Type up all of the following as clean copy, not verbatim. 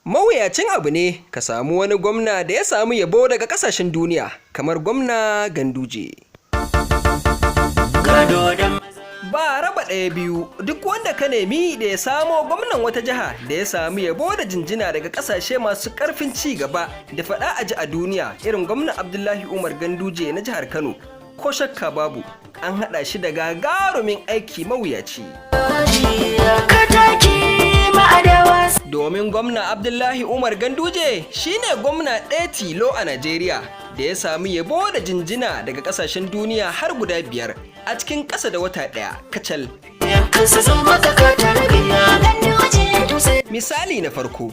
Mawuyacin abu ne ka samu wani gwamna da ya samu yabo daga ƙasashen duniya kamar Gwamna Ganduje. Ba raba ɗaya biyu, duk wanda ka nemi da ya samo gwamnan wata jiha da ya samu yabo da jinjina daga ƙasashe masu ƙarfin ci gaba da faɗa a ji a duniya irin Gwamna Abdullahi Umar Ganduje na jihar Kano, ko shakka babu an haɗa shi da gagarumin aiki mawuyaci. Domin Gwamna Abdullahi Umar Ganduje shine gwamna ɗaya tilo a Najeriya da ya sami yabo da jinjina daga ƙasashen duniya har guda 5 a cikin ƙasa da wata ɗaya kacal. Misali na farko,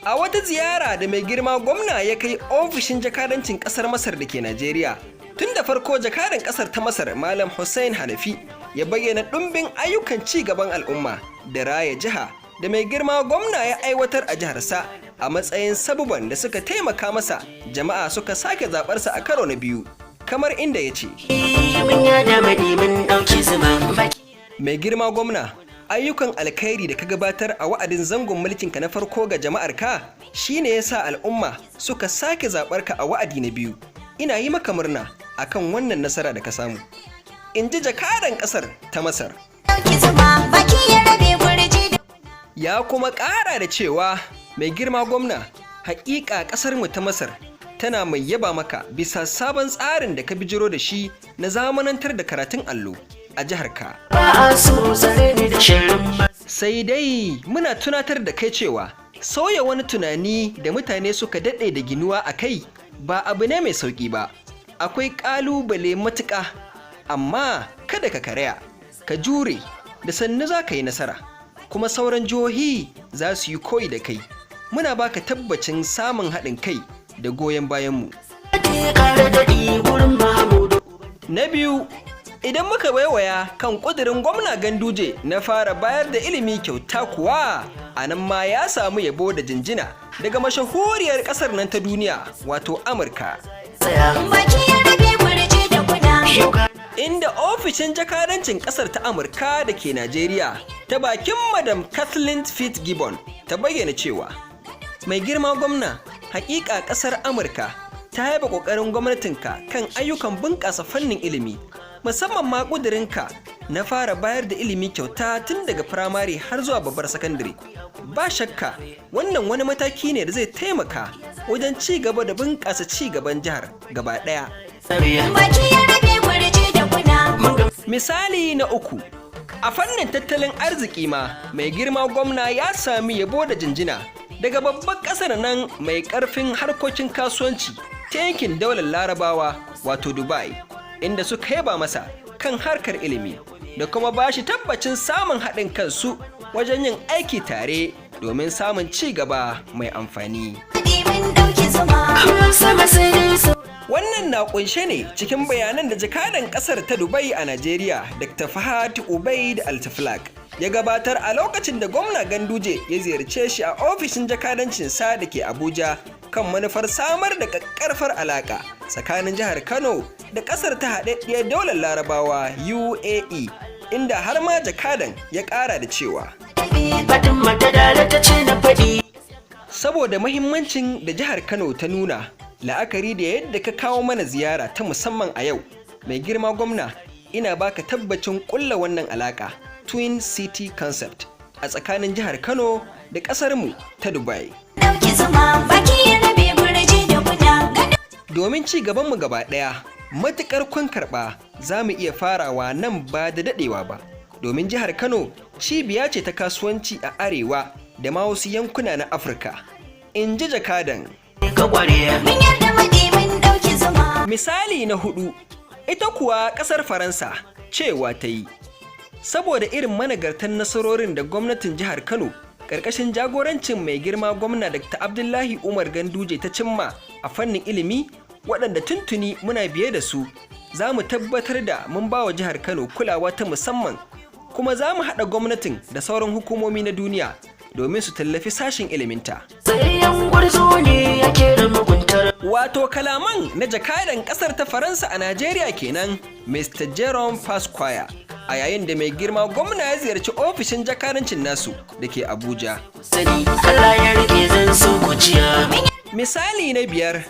a wata ziyara da mai girma gwamna ya kai ofishin jakadancin ƙasar Masar da ke Najeriya, tun da farko jakadan ƙasar ta Masar, Malam Hussein Hanafi, ya bayyana ɗumbin ayyukan ci gaban al'umma da raya jiha da mai girma gwamna ya aiwatar a jiharsa a matsayin sabuban da suka taimaka masa jama'a suka sake zaɓarsa a karo na biyu, kamar inda ya ce: "Mai girma gwamna, ayyukan alkhairi da ka gabatar a wa'adin zangon mulkinka na farko ga jama'ar ka shine ya sa al'umma suka sake zaɓar ka a wa'adi na biyu. Ina yi maka murna akan wannan nasara da ka samu," in ji jakadan ƙasar ta Masar. Ya kuma ƙara da cewa, "Mai girma gwamna, haƙiƙa ƙasarmu ta Masar tana mai yaba maka bisa sabon tsarin da ka bijiro da shi na zamanantar da karatun allo a jihar ka. Sai dai muna tunatar da kai cewa sauya wani tunani da mutane suka daɗe da ginuwa a kai ba abu ne mai sauƙi ba. Akwai ƙalubale matuƙa, amma kada ka karaya, ka jure, da sannu za ka yi nasara, kuma sauran jihohi za su yi koyi da kai. Muna baka tabbacin samun haɗin kai da goyon bayanmu." Na biyu, idan muka waiwaya kan ƙudurin Gwamna Ganduje na fara bayar da ilimi kyauta kuwa, a nan ma ya samu yabo da jinjina daga mashahuriyar ƙasar nan ta duniya, wato Amurka. Inda ofishin jakadancin ƙasar ta Amurka da ke Najeriya, ta bakin Madam Kathleen Fitzgibbon, ta bayyana cewa, "Mai girma gwamna, hakika ƙasar Amurka ta yaba ƙoƙarin gwamnatinka kan ayyukan bunƙasa fannin ilimi, musamman ma ƙudurinka na fara bayar da ilimi kyauta tun daga firamare har zuwa babbar sakandare. Ba shakka wannan wani mataki ne da zai taimaka wajen ci gaba da bunƙasa ci gaban jihar gaba ɗaya." Misali na uku, a fannin tattalin arziki ma mai girma gwamna ya sami yabo da jinjina daga babbar ƙasar nan mai ƙarfin harkokin kasuwanci ta yankin daular Larabawa, wato Dubai, inda suka yaba masa kan harkar ilimi da kuma ba shi tabbacin samun haɗin kansu wajen yin aiki tare domin samun ci gaba mai amfani. Wannan na kunshe ne cikin bayanan da jakadan kasar ta Dubai a Najeriya, Dr. Fahad Ubaid Altaflak, ya gabatar a lokacin da Gwamna Ganduje ya ziyarce shi a ofishin jakadancin sa da ke Abuja, kan manufar samar da ƙaƙƙarfar alaƙa tsakanin jihar Kano da ƙasar ta haɗaɗɗiyar daular Larabawa, UAE, inda har ma jakadan ya ƙara da cewa, "Saboda mahimmancin da jihar Kano ta nuna, la'akari da yadda ka kawo mana ziyara ta musamman a yau, mai girma gwamna, ina baka tabbacin ƙulla wannan alaƙa Twin City Concept a tsakanin jihar Kano da ƙasarmu ta Dubai. Domin ci gabanmu gaba ɗaya, matuƙar kun karɓa, za mu iya farawa nan ba da daɗewa ba. Domin jihar Kano cibiya ce ta kasuwanci a Arewa da ma wasu yankuna na Afirka," in ji jakadan. Misali na hudu, ita kuwa ƙasar Faransa cewa ta yi, "Saboda irin managartan nasarorin da gwamnatin jihar Kano ƙarƙashin jagorancin mai girma gwamna Dr. Abdullahi Umar Ganduje ta cimma a fannin ilimi, waɗanda tuntuni muna biye da su, za mu tabbatar da mun ba wa jihar Kano kulawa ta musamman, kuma za mu haɗa gwamnatin da sauran hukumomi na duniya domin su tallafi sashen iliminta." Wato kalaman na jakadan ƙasar ta Faransa a Najeriya kenan, Mr. Jerome Pasquire, a yayin da mai girma gwamna ya ziyarci ofishin jakadancin nasu da ke Abuja. Sani Allah ya rike zan so. Misali na biyar,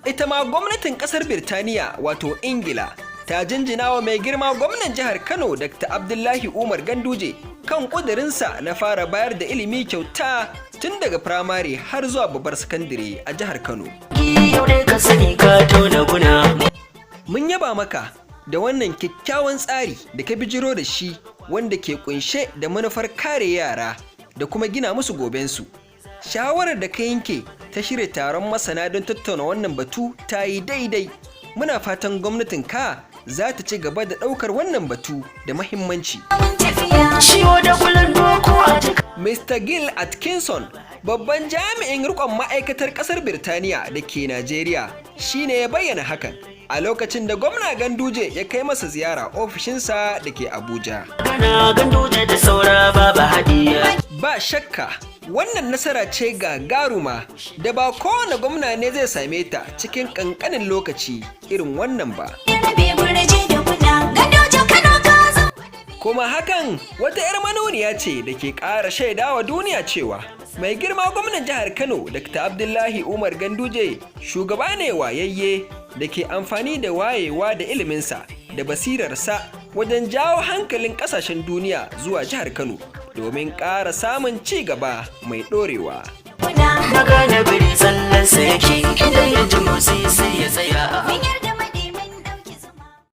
ita ma gwamnatin ƙasar Birtaniya, wato Ingila, ta jinjina wa mai girma gwamnan jihar Kano, Dr. Abdullahi Umar Ganduje, kan ƙudurinsa na fara bayar da ilimi kyauta tun daga firamare har zuwa babbar sakandare a jihar Kano. Yau dai ka sani ka tauna guna. Mun yaba maka da wannan kyakkyawan tsari da ka bijiro da shi, wanda ke kunshe da manufar kare yara da kuma gina musu gobensu. Shawarar da ka yanke ta shirya taron masana don tattauna wannan batu ta yi daidai. Muna fatan gwamnatin ka za ta ci gaba da ɗaukar wannan batu da mahimmanci. Ciwo da kulan doko a jika. Mr. Gill Atkinson, babban jami'in rikon ma'aikatar ƙasar Birtaniya da ke Najeriya, shine ya bayyana hakan a lokacin da gwamna Ganduje ya kai masa ziyara ofishinsa da ke Abuja. Gana Ganduje da saura babu hadiya. Ba shakka wannan nasara ce gagaruma da ba kowane gwamna ne zai same ta cikin ƙanƙanin lokaci irin wannan ba. Kuma hakan wata 'yar manuniya ce da ke ƙara shaidawa duniya cewa mai girma gwamnan jihar Kano, Dr. Abdullahi Umar Ganduje, shugaba ne wayayye da ke amfani da wayewa da iliminsa da basirarsa wajen jawo hankalin ƙasashen duniya zuwa jihar Kano domin ƙara samun ci gaba mai ɗorewa. Na gane biri tsallansa yake, idan ya ji motsi sai ya tsaya.